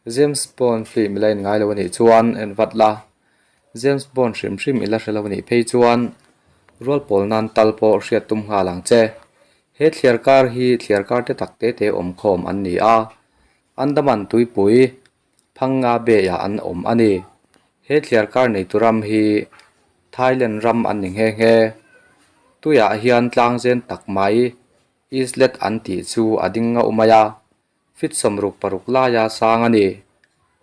James Bond film i la en ngai lo a nih chuan en vat la, James Bond hrim hrim i la hre lo a nih phei chuan rual pawl nan tal pawh hriat tum nghal ang che. He thliar kar hi thliar kar te tak te te awm khawm an ni a, Andaman tuipui Phang Nga Bay ah an awm a ni. He thliar kar neitu ram hi Thailand ram an ni nghe nghe. Tuiah hian tlang zen tak mai Islet an tih chu a ding ngauh mai a, fit 66 laia sang a ni.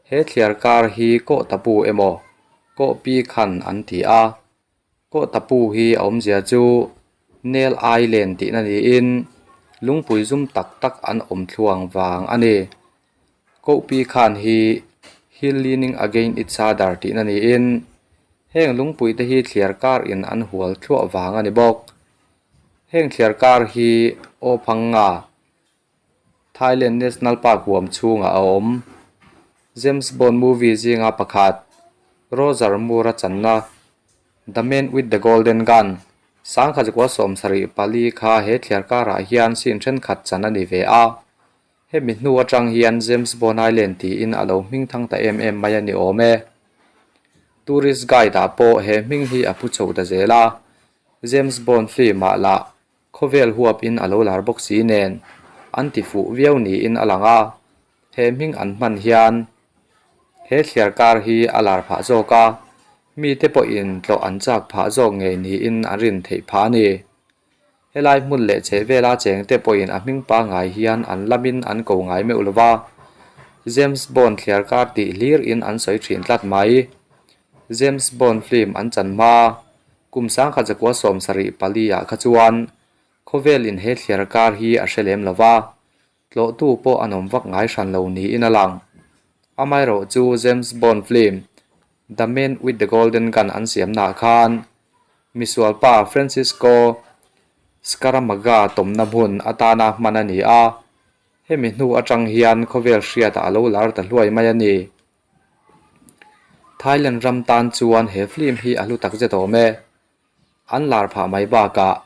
He thliar kar hi Kawh Tapu emaw Kawh Pi Khan an ti a. Kawh Tapu hi a awmzia chu Nail Island tihna niin lungpui zum tak tak an awm thluang vang a ni. Koh Pi Khan hi Hill Leaning Against Each Other tihna niin heng lungpui te hi thliar kar in an hual thluah vang a ni bawk. Heng thliar kar hi Aw Phang Nga Thailand National Park huam chhungah a awm. James Bond movie zinga pakhat Roger Moore-a channa The Man with the Golden Gun 1974 kha he thliar karah hian scene thenkhat chan a ni ve a. Hemi hnu atang hian James Bond Island tiin a lo hming thang ta em em mai a ni awm e. Tourist guide ah pawh he hming hi a pu chho ta zel a. James Bond film ah lah khawvel huap in a lo lar bawk si nen an ti fuh viau niin a lang a, he hming an hman hian he thliar kar hi a lar phah zawk a, mite pawhin tlawh an chak phah zawk ngei niin an rin theih phah a ni. Helai hmun leh chheh vela chengte pawhin a hming pangngai hian an lamin an ko ngai meuh lo va, James Bond thliar kar tih hlir in an sawi thin tlat mai. James Bond film an chan hma kum 1974 ah kha chuan khawvel in he thliar kar hi a hre lem lo va, tlawhtu pawh an awm vak ngai hran lo niin a lang. Amaherawh chu James Bond film The Man with the Golden Gun an siamnaah khan misualpa Francisco Scaramanga tawmna hmun atana hman a ni a, hemi hnu atang hian khawvel hriatah a lo lar ta hluai mai a ni. Thailand ram tan chuan he film hi a hlu takzet awm e. An lar phah mai bakah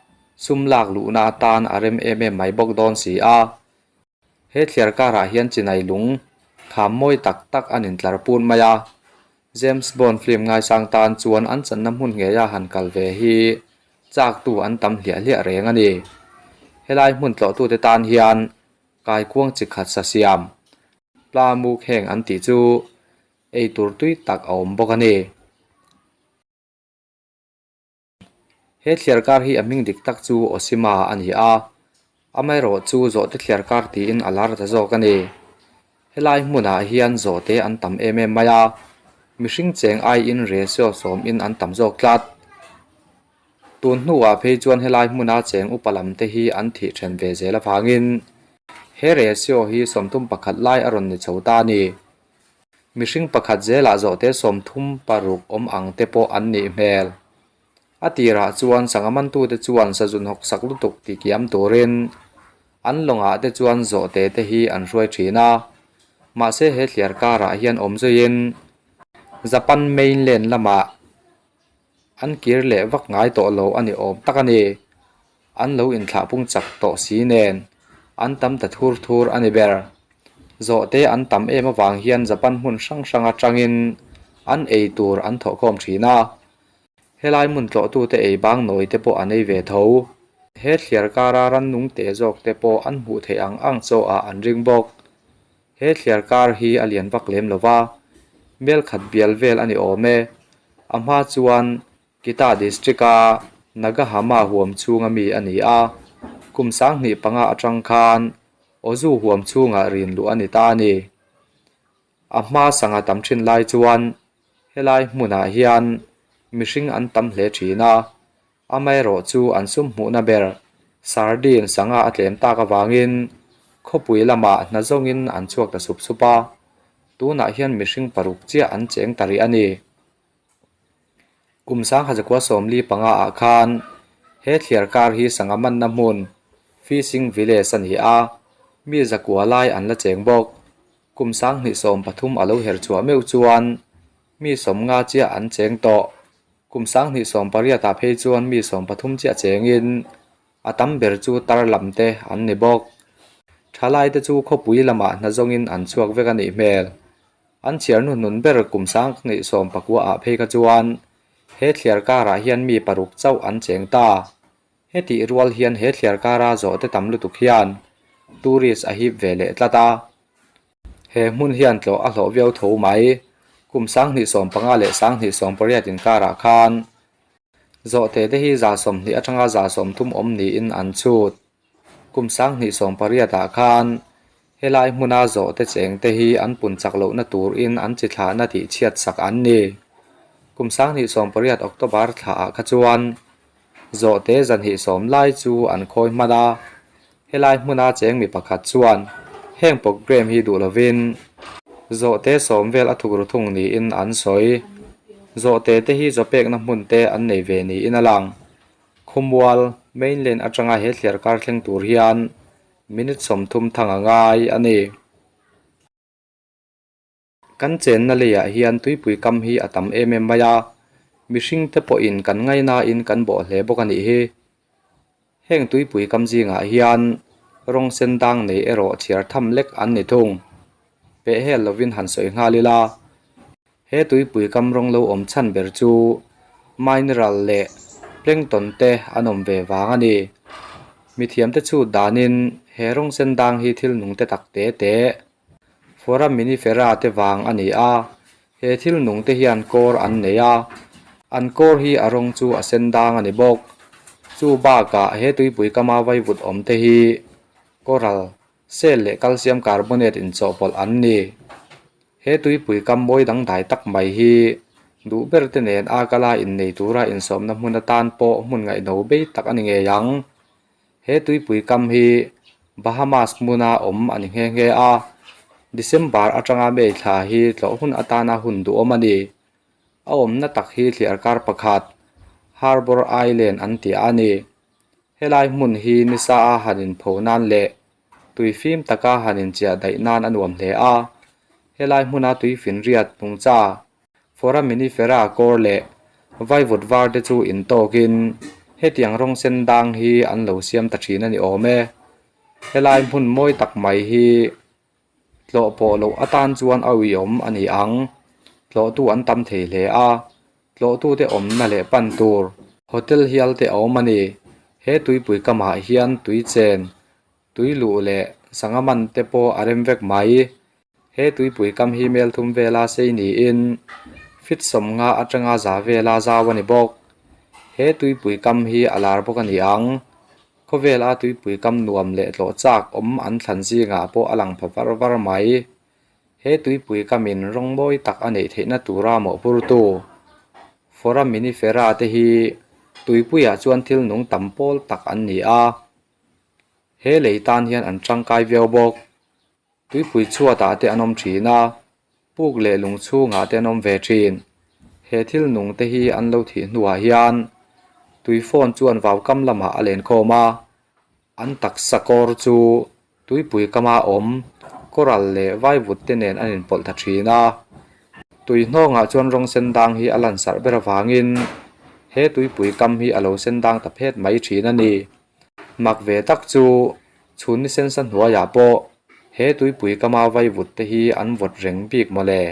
sum lak luhna atan a rem em em mai bawk dawn si a. He thliar karah hian chinai lung kham mawi tak tak an intlar put mai a. James Bond film ngaisang tan chuan an channa hmun ngeia han kal ve hi chaktu an tam hliah hliah reng a ni. Helai hmun tlawhtute tan hian kaikuang chi khat sa siam Pla muk heng an tih chu ei tur tui tak a awm bawk a ni. He thliar kar hi a hming dik tak chu Osima a ni a, amaherawh chu zawhte thliar kar tiin a lar ta zawk a ni. Helai hmunah hian zawhte an tam em em mai a, mihring cheng aiin ratio sawmin an tam zawk tlat. Tun hnuah phei chuan helai hmuna cheng upa lam te hi an thih then ve zel avangin he ratio hi 31 lai a rawn ni chho ta a ni. Mihring pakhat zelah zawhte 36 awm ang te pawh an nih hmel. A tirah chuan sangha mantute chuan sazun hawk sak lutuk ti kiam turin an lawngah te chuan zawhte te hi an hruai thin a. Mahse he thliar karah hian awm zuiin Japan mainland lamah An kir leh vak ngai tawh lo a ni awm tak a ni. An lo inthlah pung chak tawh si nen an tam ta thur thur a ni ber. Zawhte an tam em avang hian Japan hmun hrang hrang atangin an ei tur an thawhkhawm thin a. Helai hmun tlawhtute ei bang nawi te pawh an ei ve tho. He thliar kara rannung te zawk te pawh an hmuh theih ang ang chaw ah an ring bawk. He thliar kar hi a lian vak lem lo va, mel khat bial vel a ni awm e. A hma chuan Kita District-a Nagahama huam chhunga mi a ni a, kum 2005 atang khan Ozu huam chhungah rin luh a ni ta a ni. A hma sangha tam thin lai chuan helai hmunah hian mihring an tam hle thin a, Amaherawh chu an sum hmuhna ber sardine sangha a tlem tak avangin khawpui lamah hna zawngin an chhuak ta sup sup a, tunah hian mihring paruk chiah an cheng ta rih a ni. Kum 1945 ah khan he thliar kar hi sangha manna hmun fishing village a ni a, mi zakua lai an la cheng bawk. Kum 2013 a lo her chhuah meuh chuan mi 50 chiah an cheng tawh. Kum 2018 ah phei chuan mi 13 chiah chengin a tam ber chu tar lam te an ni bawk. Thalai te chu khawpui lamah hna zawngin an chhuak vek a nih hmel. An chhiar hnuhnun ber kum sanghnih 19 ah phei kha chuan he thliar karah hian mi paruk chauh an cheng ta. Hetih rual hian he thliar kara zawhte tam lutuk hian tourist a hip ve leh tlat a. He hmun hian tlawh a hlawh viau tho mai. Kum 2015 leh 2018 inkarah khan zawhte te hi 20 atanga 30 awm niin an chhut. Kum 2018 ah khan helai hmuna zawhte cheng te hi an pun chak lohna turin an chi thlahna tih chhiat sak an ni. Kum 2018 October thla ah kha chuan zawhte 210 lai chu an khawi hman a. Helai hmuna cheng mi pakhat chuan heng programme hi duh lovin zawhte sawm vel a thuk ru thung niin an sawi. Zawhte te hi zawpekna hmun te an nei ve niin a lang. Khawmual, mainland atanga he thliar kar thleng tur hian minute 30 thang a ngai a ni. Kan chenna leiah hian tuipui kam hi a tam em em mai a, mihring te pawhin kan ngainain kan bawh hle bawk a nih hi. Heng tuipui kam zingah hian rawng sen dang nei erawh chhiar tham lek an ni thung. Pehhel lovin han sawi nghal ila. He tuipui kam rawng lo awm chhan ber chu mineral leh plankton te an awm ve vang a ni. Mithiamte chhut danin he rawng sen dang hi thil nung te tak te te foraminifera te vang a ni a, he thil nung te hian kawr an nei a, an kawr hi a rawng chu a sen dang a ni bawk. Chu bakah he tuipui kama vaivut awm te hi coral, cell leh calcium carbonate inchawhpawlh an ni. He tuipui kam mawi dangdai tak mai hi duh ber te nen a kala innei tura insawmna hmun atan pawh hmun ngaihno bei tak a ni ngei ang. He tuipui kam hi Bahamas hmuna awm a ni nghe nghe a, December atanga May thla hi tlawh hun atana hun duhawm a ni. A awmna tak hi thliar kar pakhat, Harbour Island an ti a ni. Helai hmun hi nisa a han inpho nan leh tui fim taka han inchiah daih nan a nuam hle a. Helai hmuna tui finriat nungcha Foraminifera kawr leh vaivut var te chu intawkin hetiang rawng sen dang hi an lo siam ta thin a ni awm e. Helai hmun mawi tak mai hi tlawh pawh loh atan chuan a uiawm a ni ang. Tlawhtu an tam thei hle a, tlawhtute awmna leh pan tur hotel hial te a awm a ni. He tuipui kamah hian tui chen, tui luh leh sangha man te pawh a rem vek mai. He tuipui kam hi mel thum vela sei niin feet 50 atanga za vela zau a ni bawk. He tuipui kam hi a lar bawk a ni ang. Khawvela tuipui kam nuam leh tlawh chak awm an thlan zingah pawh a lang pha var var mai. He tuipui kamin rawng mawi tak a neih theihna tura mawhphurtu Foraminifera te hi tuipuiah chuan thil nung tam pawl tak an ni a. He lei tan hian an tangkai viau bawk. Tuipui chhuatah te an awm thin a, puk leh lung chhungah te an awm ve thin. He thil nung te hi an lo thih hnuah hian tui phone chuan vau kam lamah a len khawm a, an taksa kawr chu tuipui kama awm coral leh vaivut te nen an inpawlh ta thin a. Tui hnawngah chuan rawng sen dang hi a lansarh ber avangin he tuipui kam hi a lo sen dang ta phet mai thin a ni. Mak ve tak chu chhun ni sensa hnuaiah pawh he tuipui kama vaivut te hi an vawt reng bik mawle.